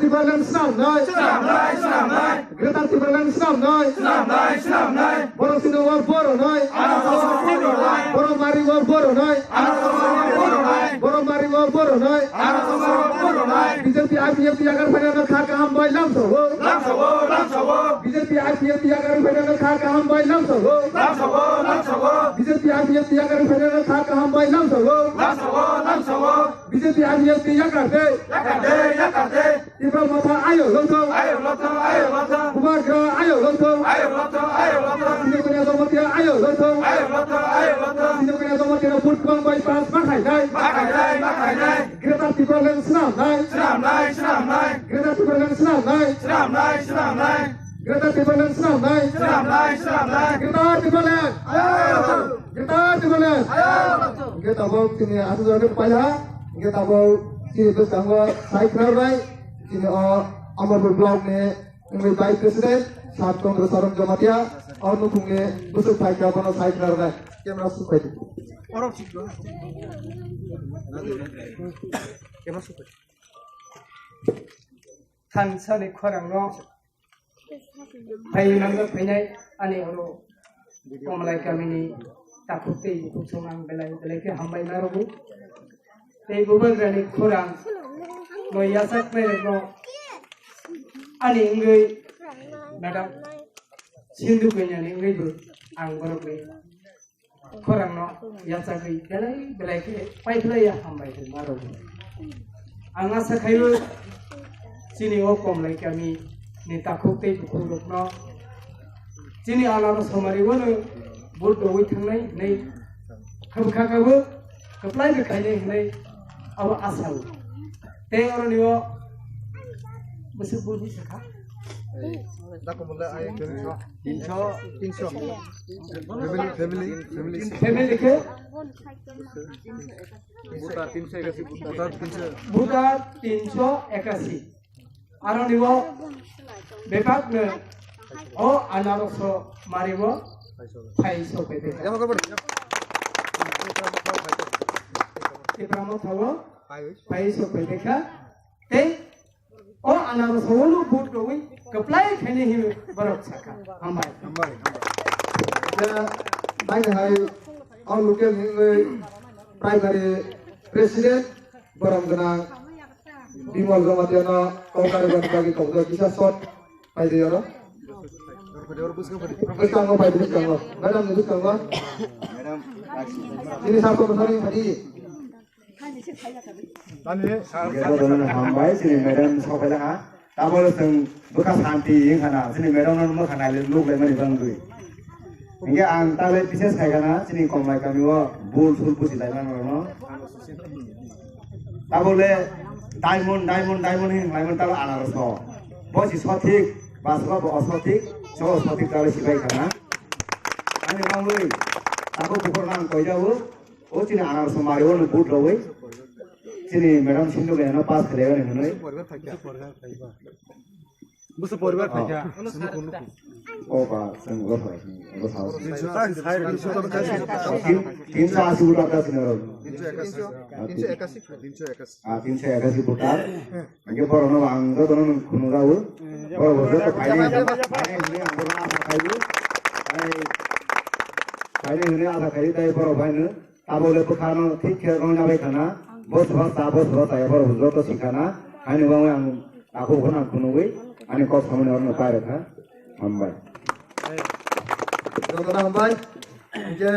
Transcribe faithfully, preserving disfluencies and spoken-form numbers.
Tipraland swnamnai. Swnamnai, swnamnai. Greater Tipraland swnamnai. Swnamnai, swnamnai. Borok sini o borok nai. Ano to borok nai. Borok mari o borok nai. Ano to borok nai. Borok mari o borok nai. Ano to borok nai. B J P I P F T yakarwi phainano kha kaham bai lamsao. Lamsao, lamsao. B J P I P F T yakarwi phainano kha kaham bai lamsao. Lamsao, lamsao. B J P I P F T yakarwi phainano kha kaham bai lamsao. Lamsao, lamsao. B J P I P F T yakar de. Yakar de, yakar de. Tipra Motha ayo lotho. Ayo lotho, ayo lotho. Bubagra ayo lotho. Ayo lotho, ayo lotho. Sindhu Kanya Jamatia ayo lotho. Ayo lotho, ayo lotho. Sindhu Kanya Jamatia no vote kwbang bai pass ma khainai. Ma khainai, ma khainai. Greater Tipraland swnamnai. Swnamnai, swnamnai. Greater Tipraland swnamnai. Swnamnai, swnamnai. Greater Tipraland swnamnai. Swnamnai, swnamnai. Greater Tipraland. Ayo lotho. Greater Tipraland. Ayo lotho. Hingke tabok chini aswk jora khe paila. Hingke tabok chini bwskango sai khwnarnai. Chini o Amarpur block ni wngwi vice president Sat Chandra Saran Jamatia, o nukhungni bwswk phaikha bono sai khwnarnai. Camera swk phaidi. Thansani khorangno phai manjak phainai ani oro Komlai kamini takhuk tei bukhuk song ang belai belai khe hambai narogo. Tei bubagrani khorang no yachak nairokno ani wngwi madam Sindhu Kanyani wngwi bo ang borokni khorangno yachagwi belai belai khe paiphlaiya hambai khe narogo. Ang asa khaio chini o Komlai kami ni takhuk tei bukhuk rokno chini alaro somari wano vote rogwi thangnai hinwi khabkha kabo kwplai bwkhainai hinwi abo asa o. Tei oroni o bwswk bui bui sakha. Dakumula ai tinsho. Tinsho. Family, family, family. Family khe? Buta tinsho ekasi, buta tinsho. Buta tinsho ekasi. Aroni o bebak no o anaroso mari o phai so pete. Tipra Motha o phai so pete kha. Tei o anaroso ulo vote rogwi kwplai khaini hinwi borok sakha. Hambai. Hambai, hambai. Bai hai o local ni wngwi primary president borom gwnang Bimal Jamatia no kok kari bani bagwi kokjak kisa short paidi oro. Bwskango paidi bwskango. Madam ni bwskango. Madam. Ini sabo sari paidi. Jotono hambai, chini madam sokhaila ha. Tabole chwng bwkha santi wngkha na, chini madam no nukha naile nuklaimani bangwi. Hingke ang tabole bises khaikha na, chini Komlai kami o bul sul busi laimani rokno. Tabole diamond, diamond, diamond hin laimani tabole anaros no. Bo si sothik, basba bo osothik, so osothik tabole sibai khana. Ani bangwi, tabuk bukhor nang koijago. O chini anaros mari o vote rogwi chini madam Sindhu Kanya no pass khlaiwi hinwi. Busu poribar phaikha. O ba, chwng o phai, o sao. Tinsho, tinsho, tinsho, tinsho asi vote ata sini aro. Tinsho ekasi. Ah, tinsho ekasi. Ah, tinsho ekasi voter. Hingke borokno ang jotono nung khunu rw. Borok bo joto phainai, phainai hinwi ang borokno asa khaio. Ai, phainai hinwi asa khaio, tai borok phaino. Tabole bwkhano thik khe rwna bai khana. Bo swa sa, bo swa sa, borok bo joto si khana. Haino bangwi ang takhuk phano ang khunugwi ani kok samani orno pai rwkha. Hambai. Jotono hambai. Hingke